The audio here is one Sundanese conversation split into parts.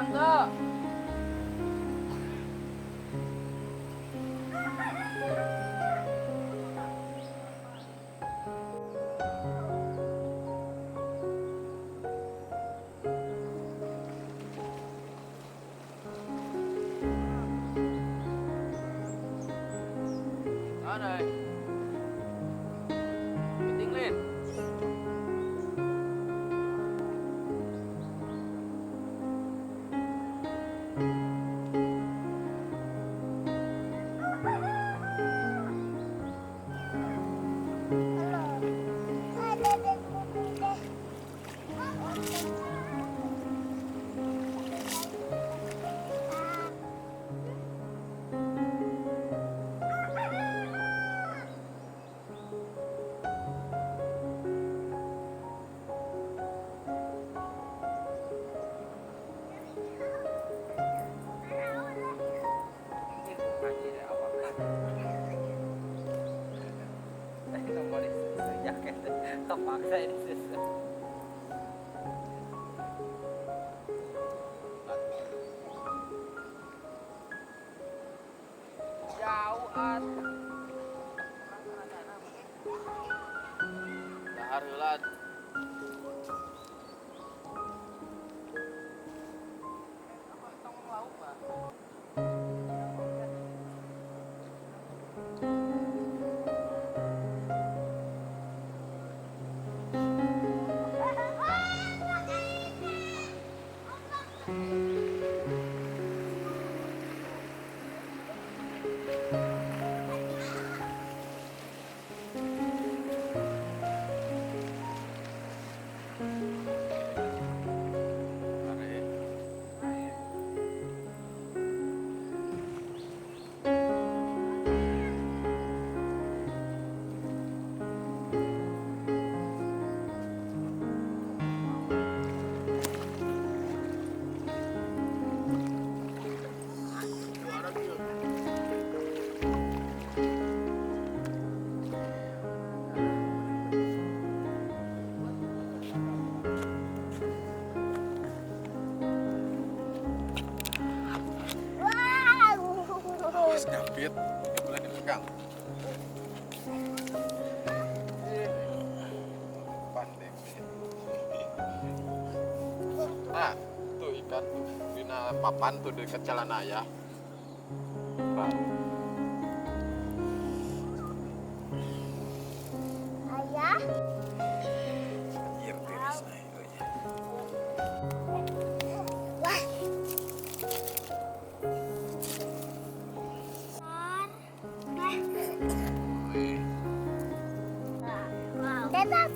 Menang tuh. Đó này. Tiến lên. Kepaksa ini susah. Jauh at. Dahar heula. David, nggak boleh dipegang. Pandai. Nah, tuh ikan tuh dina papan tuh dekat jalan ayah. Baru. Ayah. Anjir, tiris naik. Wah. David. Oke guys.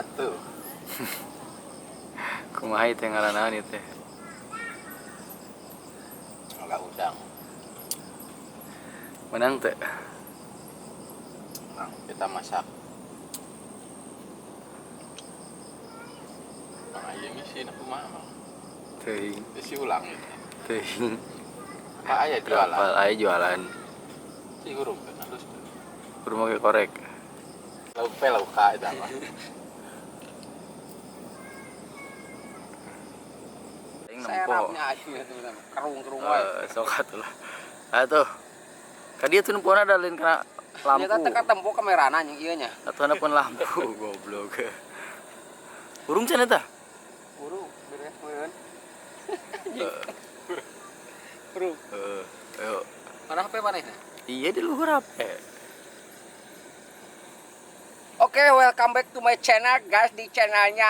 atuh. Kumaha ieu teh ngaranna ieu teh? Enggak udang. Menang teh. Nah, kita masak. Mang aing ngisi na kumaha, Mang? Teuing, Isi ulang itu. teuing. Pak aya jualan. Kapal aya jualan. Si hurung kan halus tuh. Kudu make korek. Lauk pe lauk ka eta mah. Aing nempo. Serapnya aing ya teman-teman. Kerung-kerung wae. Eh, sok atuh lah. Atuh. Ka dieu tuh nempona da lain kana lampu. Nyata teh katempo kamerana anjing ieu nya. Atuh pun lampu goblok. Burung can eta? Buru, beres meureun. Buru. Heeh, ayo. Mana HP manehna? Iya di luhur HP. Oke, welcome back to my channel guys, di channelnya